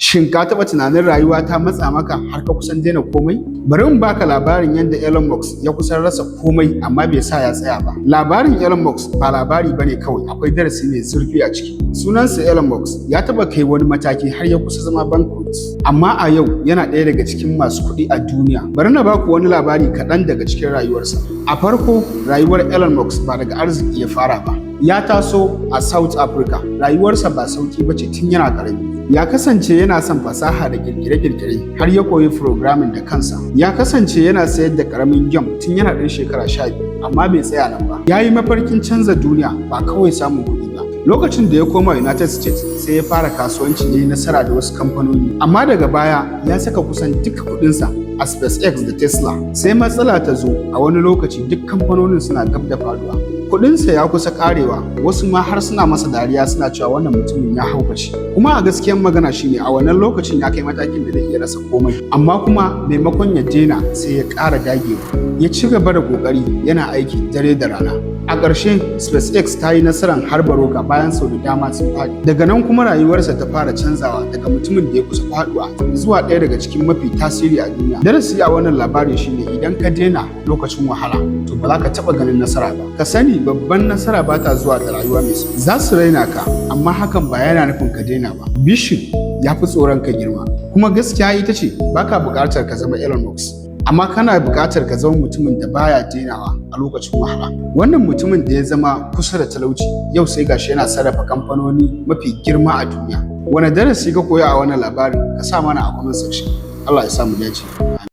Shin ka taɓa tunanin rayuwa ta matsa maka har ka kusan daina komai? Bari in baka labarin yadda Elon Musk ya kusan rasa komai, amma bai sa ya tsaya ba. Labarin Elon Musk ba labari bane kawai, akwai darasi mai zurfi a ciki. Sunansa Elon Musk, ya taɓa kai wani mataki har ya kusa zama bankrupt. Amma a yau yana ɗaya daga cikin masu kuɗi a duniya. Bari na baku wani labari kaɗan daga cikin rayuwarsa. A farko, rayuwar Elon Musk ba daga arziki ya fara ba. Ya taso a South Africa, rayuwarsa ba sauki ba ce tun yana ƙarami. Ya kasance yana son fasaha da kirkire-kirkire, har ya koyi programming da kansa. Ya kasance yana sayar da ƙaramin game tun yana ɗan shekara 12, amma bai tsaya nan ba. Ya yi mafarkin canza duniya, ba kawai samun kuɗi ba. Lokacin da ya koma United States, sai ya fara kasuwanci, ya yi nasara da wasu kamfanoni. Amma daga baya ya saka kusan duka kuɗinsa a SpaceX da Tesla. Sai matsala ta zo a wani lokaci, duk kamfanonin suna gab da faduwa. Kuɗinsa ya kusa karewa, wasu ma har suna masa dariya, suna cewa wannan mutumin ya haukace. Kuma a gaskiyar magana shine, a wannan lokacin ya kai matakin da zai iya rasa komai. Amma kuma maimakon ya daina, sai ya ƙara dagewa. Ya ci gaba da ƙoƙari, yana aiki dare da rana. A ƙarshe SpaceX ta yi nasarar harba roka bayan sau da dama sun faɗi. Daga nan kuma rayuwarsa ta fara canzawa, daga mutumin da ya kusa faɗuwa zuwa ɗaya daga cikin mafi tasiri a duniya. Darasi a wannan labari shine, idan ka daina lokacin wahala, to ba za ka taɓa ganin nasara ba. Ka sani, babban nasara ba ta zuwa da rayuwa mai sauƙi. Za su raina ka, amma hakan ba yana nufin ka daina ba. Vision ya fi tsoron ka girma. Kuma gaskiya ita ce, baka buƙatar ka zama Elon Musk, amma kana buƙatar ka zama mutumin da baya dainawa a lokacin wahala. Wannan mutumin da ya zama kusa da talauci, yau sai gashi yana sarrafa kamfanoni mafi girma a duniya. Wane darasi ka koya a wannan labarin? Ka sa mana a comment section. Allah ya sa mu dace.